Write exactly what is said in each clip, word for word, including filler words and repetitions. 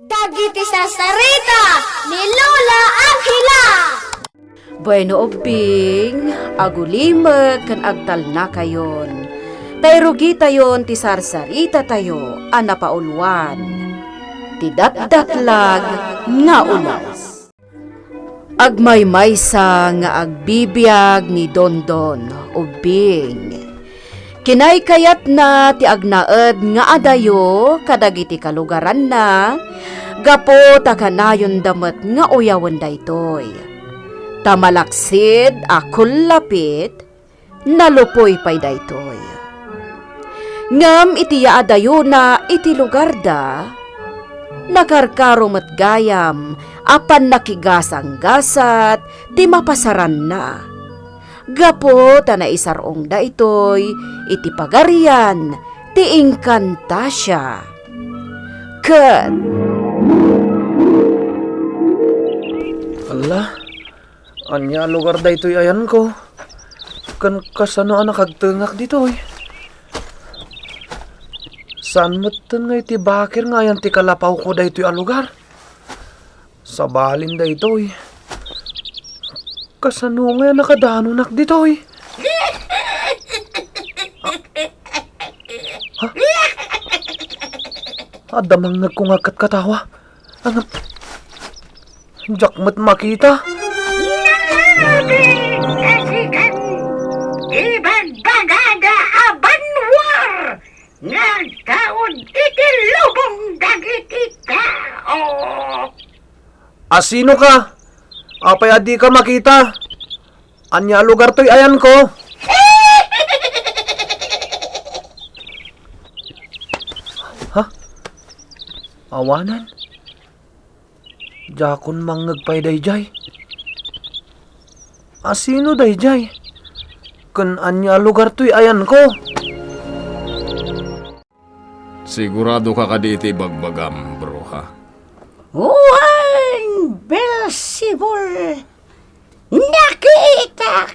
Dagiti sarsarita ni Lola Angela. Bueno, ubbing, agulimek ken agtalnakayon. Tay rugitayon ti sarsaritatayo a napauluan, Ti Datdatlag nga Unos. Agmaymaysa nga agbibiag ni Dondon, ubbing. Kinaykayatna ti agnaed nga adayo kadagiti kalugaranna, gapu ta kanayonda met nga uyawen daytoy. Ta malaksid a kullapit, nalupoy pay daytoy. Ngem iti yaadayona iti lugarda, nakarkaro met gayam a pannakigasanggasat ti mapasaranna. Gapu ta naisar-ong daytoy iti pagarian ti Encantasia. Ket Ala, ania a lugar daytoy ayanko? Ken kasano a nakagtengak ditoy? Saan metten nga iti bakir nga ayan ti kalapawko daytoy a lugar? Sabalin daytoy. Kasano nga nakadanonak ditoy? Ha? Adda mangngegko nga agkatkatawa. Ano? Diak met makita. Nalabit a sikan, ibagbagada a banwar nga agtaud iti lubong dagiti tao. Asino ka? Apay a dika makita? Ania a lugar toy ayanko? Ha? Awanen? Diakon mangngeg pay daydiay. Asino daydiay? Ken ania a lugar toy ayanko? Sigurado ka kadi iti ibagbagam, bruha? Wen, Beelzebul, nakitak!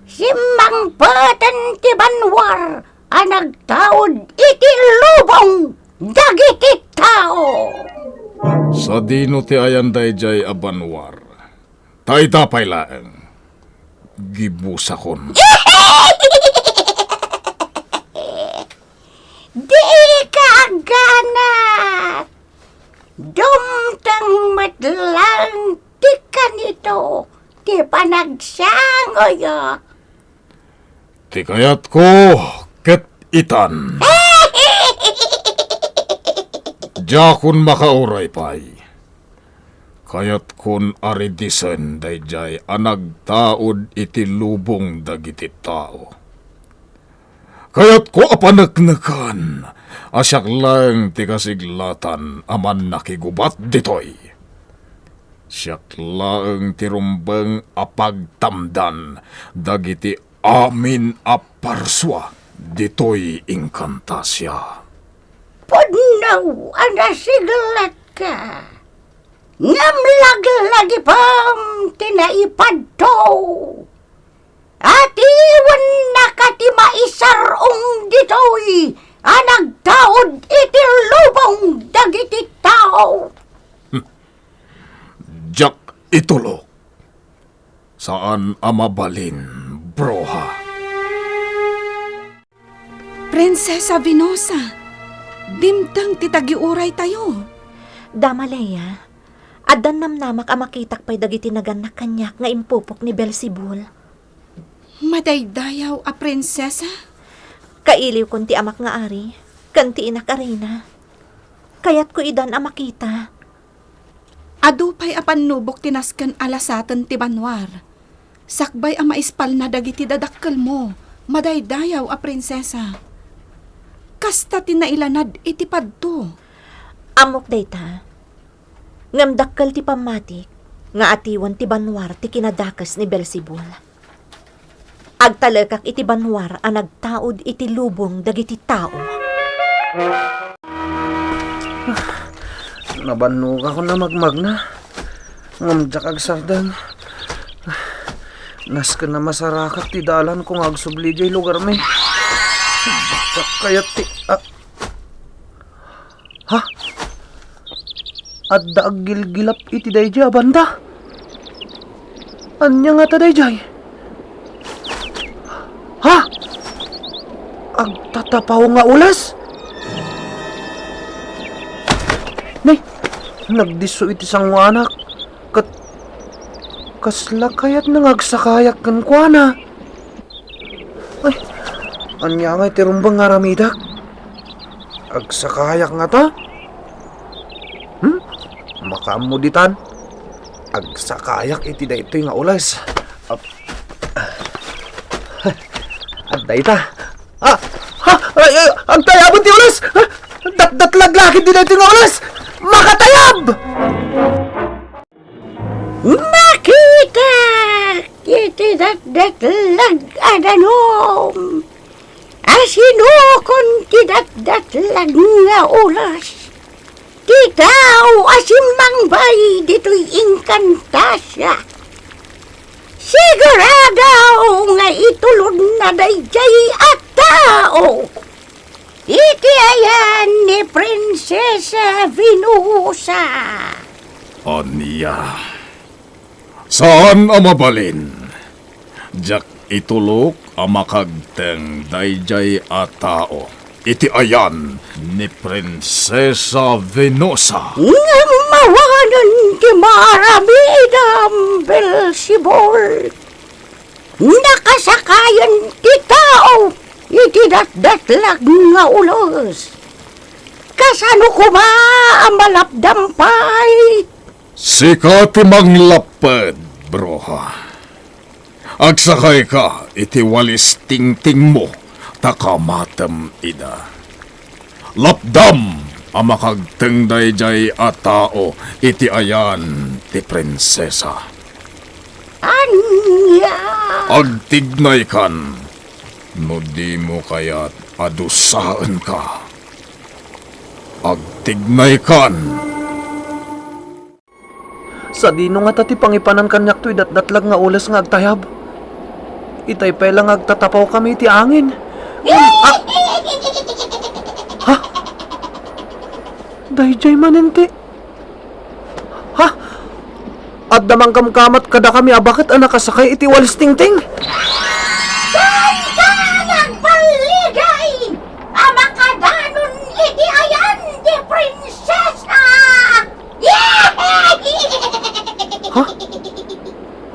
Simmangpeten ti banwar a nagtaud iti lubong dagiti tao. Sadino ti ayan daydiay a banwar? Ta ita pay laeng, gibusakon. Dika agganat! Dumteng met laeng ti kanito ti panagsangoyo. Ti kayatko ket itan. Diakon makauray pay. Kayatkon aridisen daydiay a nagtaud iti lubong dagiti tao. Kayatko a panekneken a siak laeng ti kasiglatan a mannakigubat ditoy. Siak laeng ti rumbeng a pagtamdan dagiti amin a parsua ditoy Encantasia. Pudno a nasiglatka, ngem laglagipem ti naipadto. Atiwennaka ti maisar-ong ditoy a nagtaud iti lubong dagiti tao. Diak itulok. Saan a mabalin, bruha. Prinsesa Venosa, dimteng ti tagiuraytayo. Dama Leia, addan namnamak a makitak pay dagiti nagannak kaniak nga impupok ni Beelzebul. Madaydayaw a prinsesa? Kailiwkon ti amak nga ari, ken ti inak a reyna. Kayatko idan a makita. Adu pay a pannubok ti nasken a lasaten ti banwar. Sakbay a maispalna dagiti dadakkelmo, madaydayaw a prinsesa. Kasta ti nailanad iti padto. Ammok dayta. Ngem dakkel ti pammatik nga atiwen ti banwar ti kinadakes ni Beelzebul. Agtalekak iti banwar a nagtaud iti lubong dagiti tao. Nabannogakon a magmagna, ngem diak agsardeng. Nasken a masarakak ti dalanko nga agsubli diay lugarmi. Diak kayat ti, ah, Ha? Adda aggilgilap iti daydiay a banda. Ania ngata daydiay? Ha? Agtatapaw nga ules? Nay, nagdisso iti sangoanak. Ket kasla kayatna nga agsakayak kenkuana? Ay, ania ngay ti rumbeng nga aramidek? Agsakayak ngata? Hmm? Makaammo ditan. Agsakayak iti daytoy nga ules. Ap-, adda ita. Ah! Ha! Ay, ay, agtayaben ti ules! Ah! Dat-, datlag la ket daytoy nga ules! Makatayab! Makitak iti datdatlag a danum a sinukon ti datdatlag nga ules ti tao a simmangbay ditoy Encantasia. Sigurado nga itulodna daydiay a tao iti ayan ni Prinsesa Venosa. Ania? Saan a mabalin. Diak itulok a makagteng daydiay a tao iti ayan ni Prinsesa Venosa. Ngem awanen ti maaramidam, Belzebul. Nakasakayan ti tao iti datdatlag nga ules. Kasano koma a malapdam pay? Sika ti manglapped, bruha. Agsakayka iti walis tingtingmo ta kamatem ida. Lapdam a makagteng daydiay a tao iti ayan ti prinsesa. Ania? Agtignaykan no dimo kayat a dusaenka. Agtignaykan. Sadino ngata ti pangipanan kaniak toy datdatlag nga ules nga agtayab? Itay pay la nga agtatapawkami iti angin. Ah! Ha? Daydiay manen ti, ha? Adda mangkamkamat kadakami a baket a nakasakay iti walis tingting? Saan ka nagballigay a makadanon iti ayan ti prinsesa? Ha?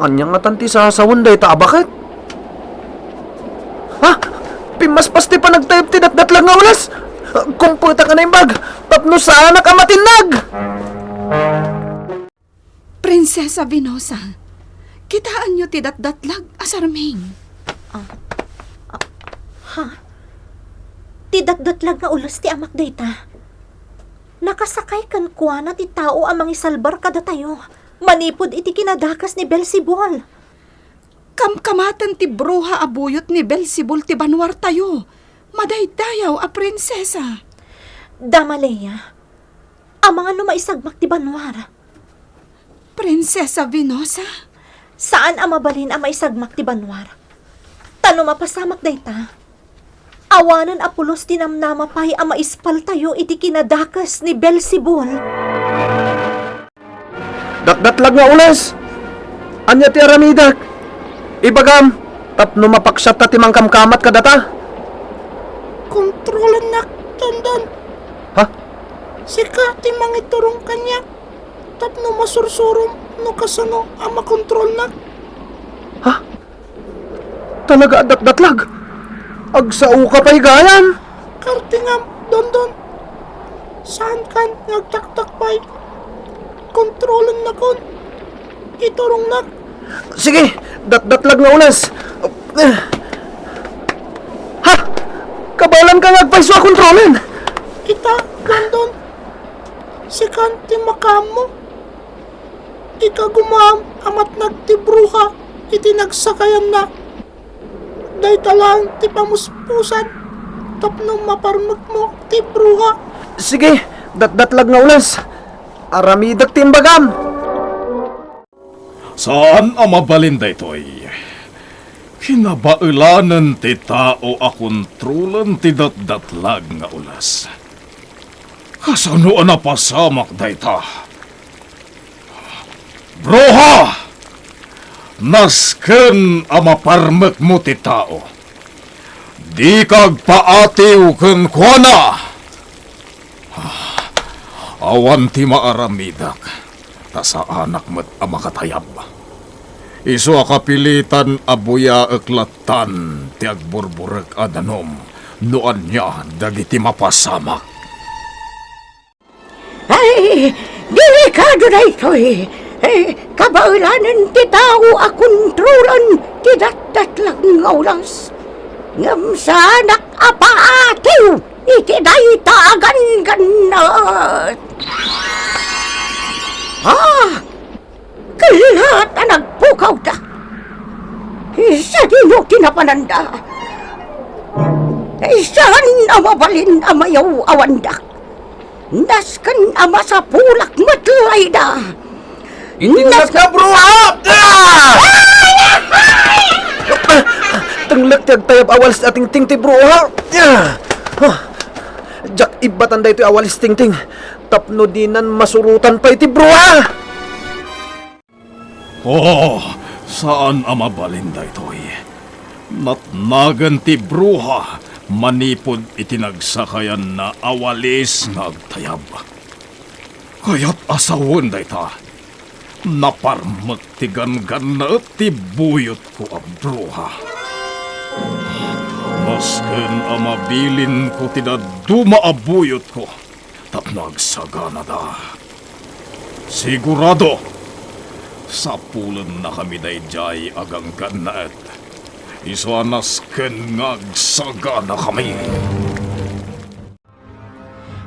Ania ngatan ti sasawen dayta a baket? Ha? Pimmaspas ti panagtayab ti datdatlag nga ules! Kumputak a naimbag tapno saanak a matinnag! Prinsesa Venosa, kitaenyo ti datdatlag a sarming. Ah, ah, ha? Ti datdatlag nga ules ti amak dayta. Nakasakay kenkuana ti tao a mangisalbar kadatayo manipud iti kinadakes ni Belzebul. Kamkamaten ti bruha a buyot ni Belzebul ti banuartayo, madaydayaw a prinsesa. Dama Lea, amangan no maisagmak ti banuar. Prinsesa Venosa? Saan a mabalin a maisagmak ti banuar. Ta no mapasamak dayta, awanen a pulos ti namnama pay a maispaltayo iti kinadakes ni Belzebul. Datdatlag nga ules! Ania ti aramidek? Ibagam, tapno mapaksiatta ti mangkamkamat kadata. Kontrolennak, Dondon. Ha? Sika ti mangiturong kaniak tapno masursurom no kasano a makontrolnak. Ha? Talaga a datdatlag? Agsaoka pay gayam? Kartingam, Dondon. Saankan nga agtaktak pay. Kontrolennakon. Iturongnak. Sige, datdatlag nga ules. Ha? Kabaelanka nga agpayso a kontrolen? Ita, Dondon. Sikan ti makaammo. Ikagumam a matnag ti bruha iti nagsakayanna. Dayta laeng ti pamuspusan tapno maparmekmo ti bruha. Sige, datdatlag nga ules. Aramidek ti imbagam. Saan a mabalin daytoy. Kinabaelanen ti tao a kontrolen ti datdatlag nga ules. Kasano a napasamak dayta? Bruha! Nasken a maparmekmo ti tao. Dika agpaatiw kenkuana. Ah, awan ti maaramidak, ta saanak met a makatayab. Isu a kapilitan a buyaek lattan ti agburburek a danum no ania dagiti mapasamak. Ay, delikado daytoy. Eh, kabaelanen ti tao a kontrolan ti datdatlag nga ules. Ngem saanak a paatiw iti dayta a ganggannaet. Ah, kellat a nagpukawda. Sadino ti napananda? Saan a mabalin a mayaw-awandak? Nasken a masapulak met layda. Iti Nas- nagkabruha! Ah! Tenglek ti agtayab a wales a tingting ti bruha. Ah! Ah! Diak ibbatan daytoy a wales tingting tapno dinan masurotan pay ti bruha. Oh, saan a mabalin daytoy. Natnagen ti bruha manipud iti nagsakayanna a wales nga agtayab. Kayat a sawen dayta. Naparmek ti ganggannaet ti buyotko a bruha. Nasken a mabilinko ti dadduma a buyotko tapno agsaganada. Sigurado, sapulennakami daydiay a ganggannaet. Isu a nasken nga agsaganakami.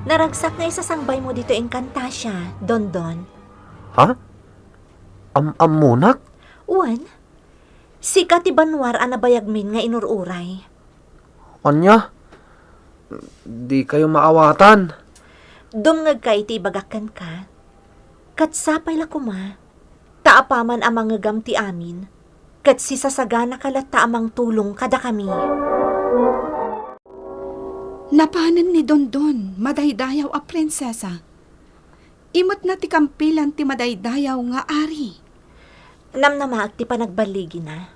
Naragsak nga isasangbaymo ditoy Encantasia, Dondon. Ha? Am-ammonak? Wen, sika ti banwar a nabayagmin nga inur-uray. Ania? Dikayo maawatan. Dumngegka iti ibagak kenka. Ket sapay la koma, ta apaman a mangngegam ti amin, ket sisasaganaka latta a mangtulong kadakami. Napanen ni Dondon, madaydayaw a prinsesa. Imetna ti kampilan ti madaydayaw nga ari. Namnamaek ti panagballigina.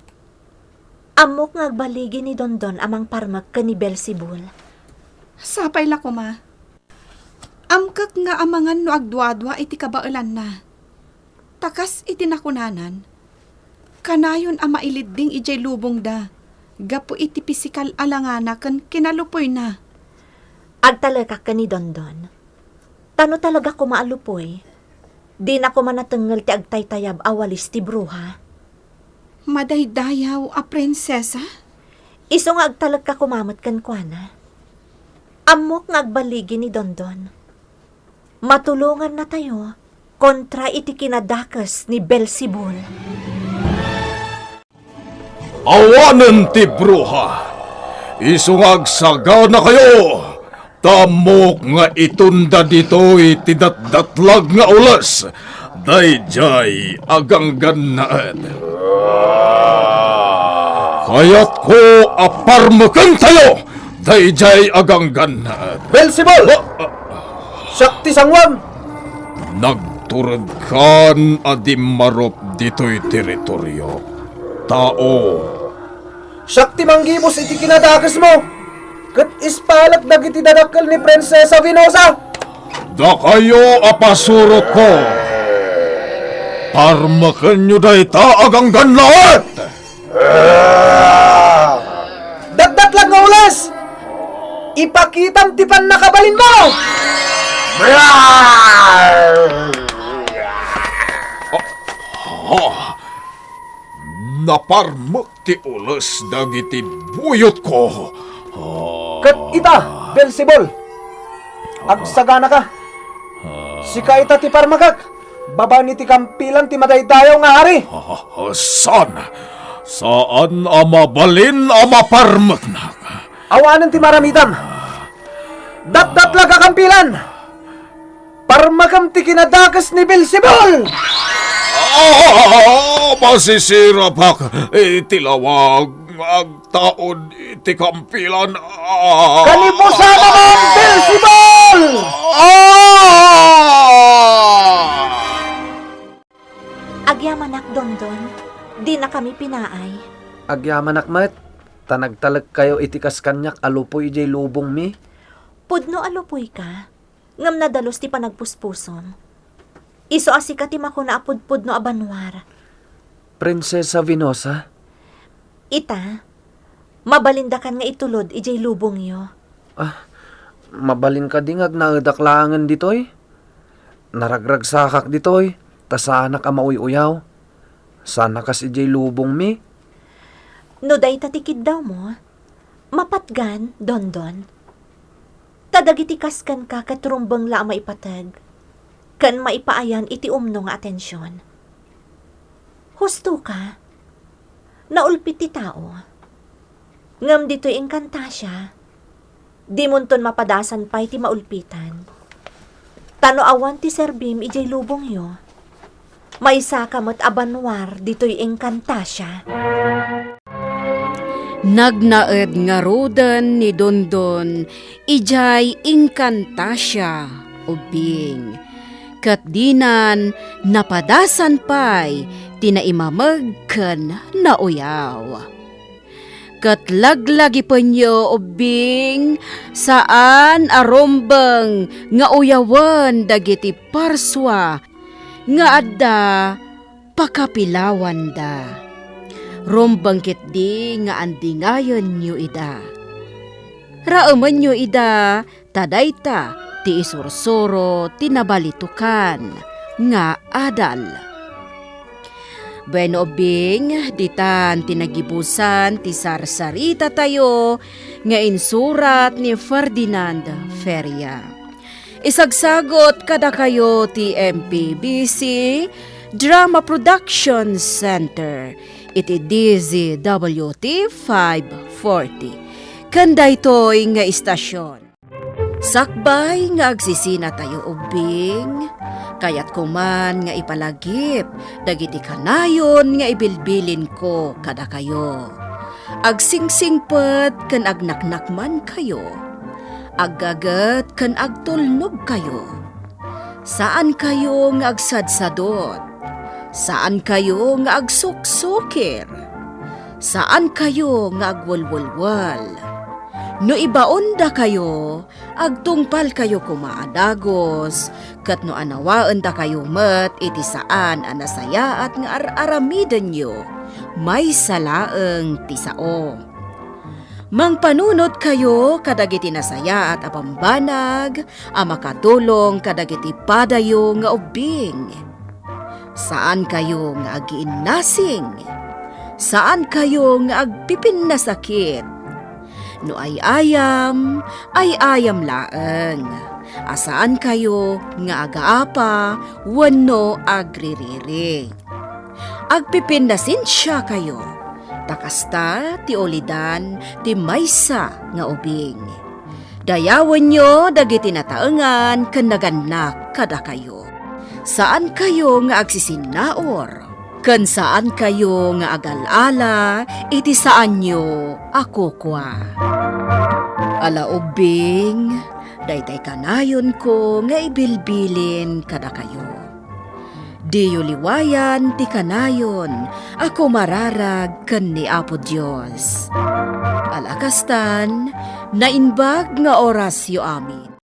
Ammok nga agbaligi ni Dondon a mangparmek ken ni Belzebul. Sapay la koma. Amkek nga amangan no agduadua iti kabaelanna. Ta kas iti nakunanan, kanayon a mailidding idiay lubongda gapu iti pisikal a langana ken kinalupoyna. Agtalekak ken ni Dondon. Ta no talaga koma a lupoy, dina koma natengngel ti agtaytayab a walis ti bruha. Madaydayaw a prinsesa? Isu nga agtalekka koma met kenkuana. Ammok nga agbaligi ni Dondon. Matulongannatayo kontra iti kinadakes ni Belzebul. Awanen ti bruha, isu nga agsaganakayo, ta ammok nga itunda ditoy ti datdatlag nga ules daydiay a ganggannaet. Kayatko a parmekentayo daydiay a ganggannaet. Belzebul! Ah, ah. Siak ti sanguam! Nagturedkan a dimmarup ditoy teritorio, tao. Siak ti manggibus iti kinadakesmo, ket ispalek dagiti dadakkel ni Prinsesa Venosa. Dakayo a pasurotko, parmekenyo dayta a ganggannaet! Datdatlag nga ules! Ipakitam ti pannakabalinmo! Ah, naparmek ti ules dagiti buyotko. Ah. Ket ita, Belzebul, agsaganaka. Sika ita ti parmekek babaen iti kampilan ti madaydayaw nga ari. Ah, saan. Saan a mabalin a maparmeknak. Awanen ti maramidam. Datdatlag a kampilan! Parmekem ti kinadakes ni Belzebul! Ah, masisirapek iti lawag nga agtaud iti kampilan. Ah! Kanibusanam, Belzebul! Ah! Agyamanak, Dondon. Dinakami pinaay. Agyamanak met, ta nagtalekkayo iti kas kaniak a lupoy idiay lubongmi. Pudno a lupuyka, ngem nadalus ti panagpuspusom. Isu a sika ti makuna a pudpudno a banwar. Prinsesa Venosa? Ita, mabalindakan nga itulod idiay lubongyo. Ah, mabalin kadi nga agnaedak laengen ditoy? Naragragsakak ditoy, ta saanak a mauy-uyaw. Saan a kas idiay lubongmi. No dayta ti kiddawmo, mapatgan, Dondon. Ta dagiti kas kenka ket rumbeng la a maipateg, ken maipaayan iti umno nga atension. Husto ka. Naulpit ti tao. Ngem ditoy Encantasia, dimonton mapadasan pay ti maulpitan. Ta no awan ti serbim idiay lubongyo, maysaka met a banwar ditoy Encantasia. Nagnaed ngaruden ni Dondon idiay Encantasia, ubbing, ket dinan napadasan pay ti naimameg ken nauyaw. Ket laglagipenyo, ubbing, saan a rumbeng nga uyawen dagiti parsua nga adda pakapilawanda. Rumbeng ketdi nga andingayenyo ida. Raemenyo ida ta dayta ti isursuro ti nabalitokan nga adal. Bueno, ubbing, ditan ti nagibusan ti sarsaritatayo nga insurat ni Ferdinand Feria. Isagsagut kadakayo ti M P B C Drama Production Center iti D Z W T five forty. Ken daytoy nga istasion. Sakbay nga agsisinatayo ubbing, kayatko man nga ipalagip dagiti kanayon nga ibilbilinko kadakayo. Agsingsingpet ken agnaknakmankayo. Aggaget ken agtulnogkayo. Saankayo nga agsadsadot. Saankayo nga agsuksukir. Saankayo nga agwelwelwel. No ibaondakayo, agtungpalkayo koma a dagus, ket no anawaendakayo met iti saan a nasayaat nga ar-aramidenyo, maysa laeng ti sao. Mangpanunotkayo kadagiti nasayaat a bambanag a makatulong kadagiti padayo nga ubbing. Saankayo nga agiinnasing. Saankayo nga agpipinnasakit. No ay-ayam, ay-ayam laeng. A saankayo nga agaapa wenno agririri. Agpipinnasensiakayo, ta kasta ti ulidan ti maysa nga ubing. Dayawenyo dagiti nataengan ken nagannak kadakayo. Saankayo nga agsisinnaur, ken saankayo nga agal-ala iti saanyo a kukua. Ala ubbing, daytay kanayonko nga ibilbilin kadakayo. Diyo liwayan ti kanayon a kumararag ken ni Apo Dios. Ala kastan, naimbag nga orasyo amin.